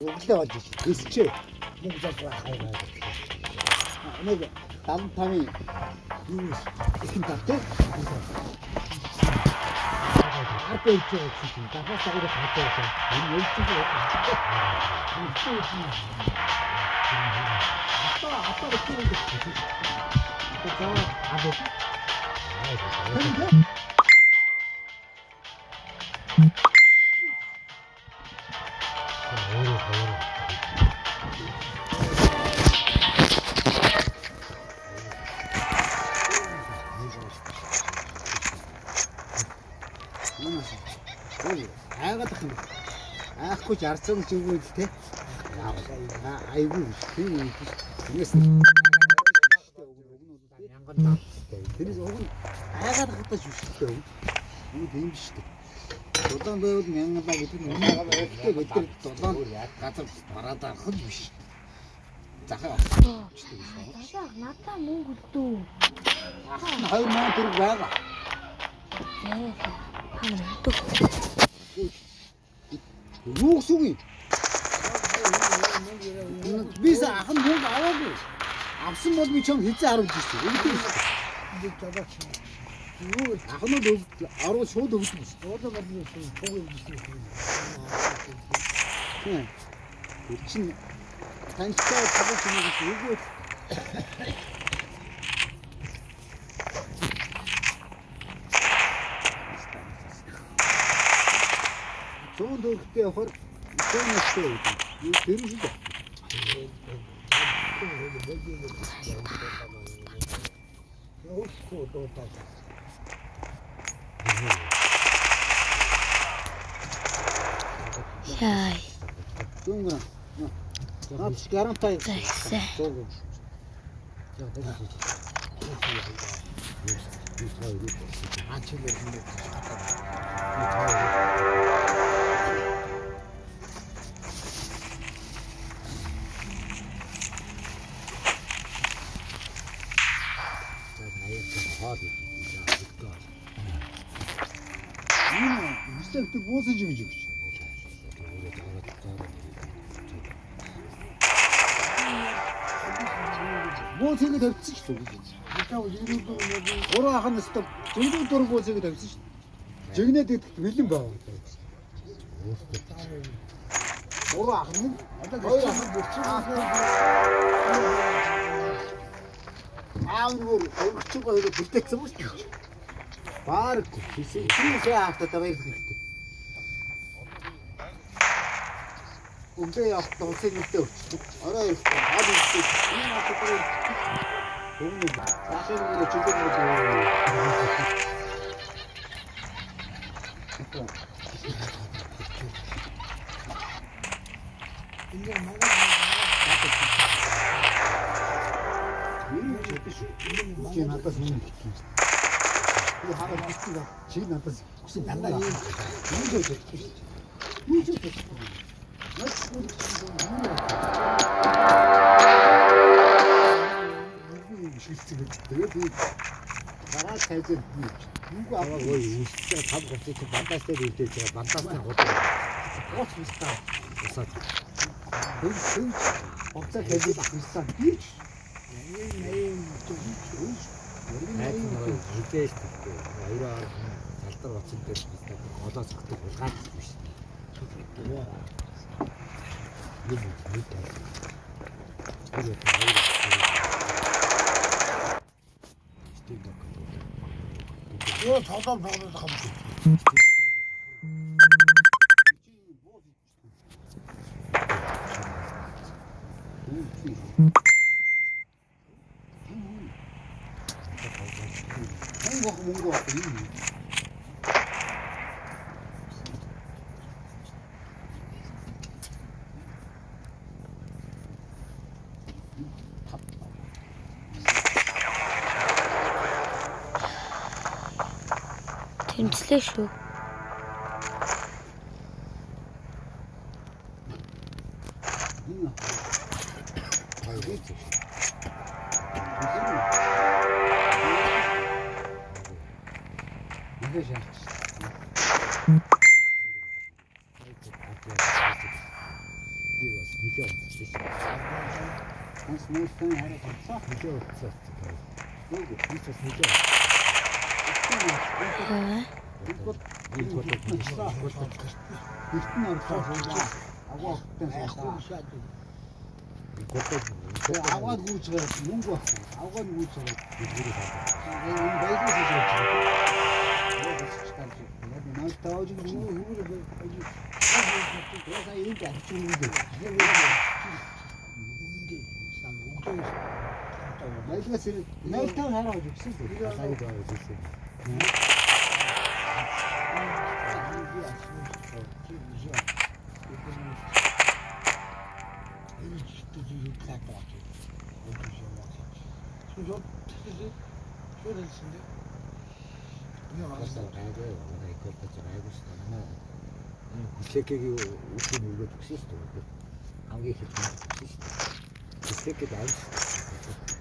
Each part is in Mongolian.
Өглөө болж өсчээ. Мөнгө зол байх юм. Нэг 75-ын юу ихэн тав те. Ард байж байгаа гэсэн чинь дахаас дагуур хаатай байсан. Энэ явж байгаа. Одоо одоо юу гэж. Одоо аа. Айхгүй жарцсан ч үгүй л те. Айгүй тийм үү. Тэрнээс мянган давттай. Тэрнээс уг нь айгаад хатаж биш л дээ. Үгүй тийм биш дээ. Дулаан байвал мянгалаа гэдэг нь үнэхээр байвал бид нар дулаан газар бараад авах л биш. Захаа авчихдаг биш. Надаа надаа мөнгө үлдүү. 2000 төгрөг байгаа. Та нар өгдөг. Юу гэсэн үг юм? Бис ах нь мөнгө аваагүй. Авсан бол би чам хэзээ харуулж ирсэн. Өгдөг шүү. Би жолооч. Юу Ах нь л орвол шууд өгдөг шүү. уулаа болны пуг өгсөн. Тийм. Тэр чинь таньтай тавьж юм гэж үгүй. Зүүн төгрөгтэй явахаар зүүн настай өгдөг. Юу тэр юм шиг дээ. Өөхөө дуудаа. Яй. Зүүн грам. Наад чи гарантай. За ихсэн. 100 грам. Аа чи л юм бэ. Энэ үсэгт буусаж өгч өгч. Бууцыг тавьчихсан шүү дээ. Гурван ах нь өстө зөндөө дөрөв бууцыг тавьсан шүү дээ. Жигнэд идэхэд бэлэн байгаа. Гурван ах нь хоёр ах нь аав нөгөө өргөчөг хоёроо бэлдээсэн юм шүү дээ. Бараг хийсэн. Тэр аавтаа баярлах хэрэгтэй. Өглөө явахдаа улсын нэгтээ өчтдөг. Орой ирэхдээ хол ирдэг. Энэ хатгаар өгнө. Цаашаа нөгөө чөлөө нөгөө. Энэ Монгол Энэ чөлөө шүү. Чи надаас өмнө хэлсэн. Би хараад бичсэн. Чи надаас хүсэн дандаа юм. Юу ч хэлсэн шүү. Юу ч хэлсэн. Тэгээд би гараа цайзаар би мөнгө аваагүй үстэй тав гоцыг чи бандаас дээр үлдээж байгаа. Бандаас дээр гол. Гоц виста. Усаад. Тэр тэр гоцоо тавьж авах виста. Би ч Найз нар хизээж тэггүй. Хоёроо салдар гоцон дээр голоо цогтөг хулгайч биш. Юм нэг тал. Тэр хоёр. Стив док. Юу тоглоом тоглох юм бэ? Мөнгө мөнгө авах юм. Тэмцлээ шүү. Энэ хоёр. Нэг шахах. Би бас нэлээ унтсан шүү. Нас нүүрсэн хараа тавцаа. Нэлээ унтсан. Үгүй. Би ч бас нэлээ. Би бол гэрт нь орлоо суулаа. Агуу огттой суулаа. Аваад гүйж байгаа мөнгө байхгүй. Авгаад гүйж байгаа. Энэ баялаг хийж байгаа. Яг тааж баялагаас 05 хараа өгсөн дээ. Талаг байгаа гэсэн. Хүлээкэгийн үсийг өргөд өгсөн шүү дээ. Хамгийн их өгсөн шүү дээ. Хүлээкэд аим шүү дээ.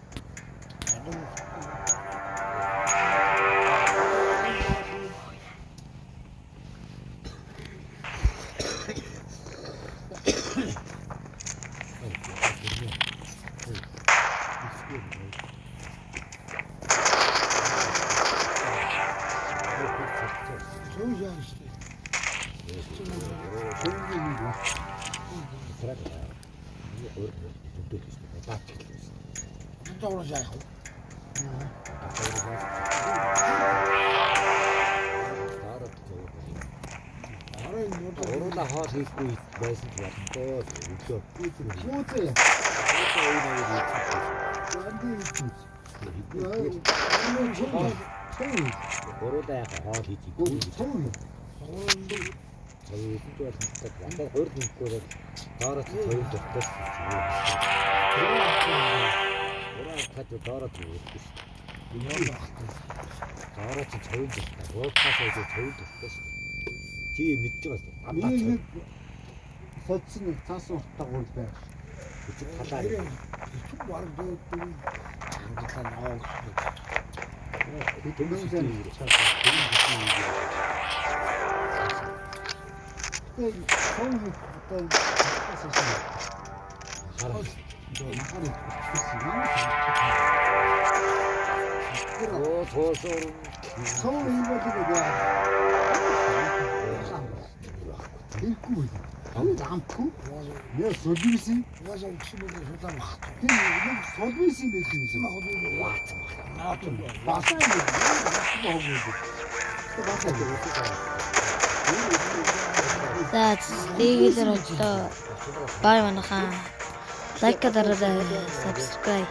Уруулаа хоол хийхгүй байсан ч болно доо. Өглөө. Хүүзээ. Уруулаа яг хоол хийж идэв. Цовын болно. Надад гурд нэмэхгүй бол доороо цовын дуртай шүү. Ураа тад доороо өгдөг шүү. Доороо чи цовын дуртай. Уудаас айгүй цовын дуртай шүү. Чи мэдж байгаа шүү. Дандаа нэг содсон нэг цаасан уртаа гурд байх. Чи талаар бараг дөрөв хангалаа ноо гэсэн. Би төмөсөн. Тэгээ цов одоо Хараа. Оо тоосоор цов юм бол Ихгүй. Замтгүй. Нэ сулвисэн. Угаасаа өгсөн мөнгө шулаан баг. Тэр нэг сулвисэн байх юм шиг. Басаа юм. Басаа. За тэгэлэр одлоо. Бай манайхаа. Лайк дараарай, subscribe.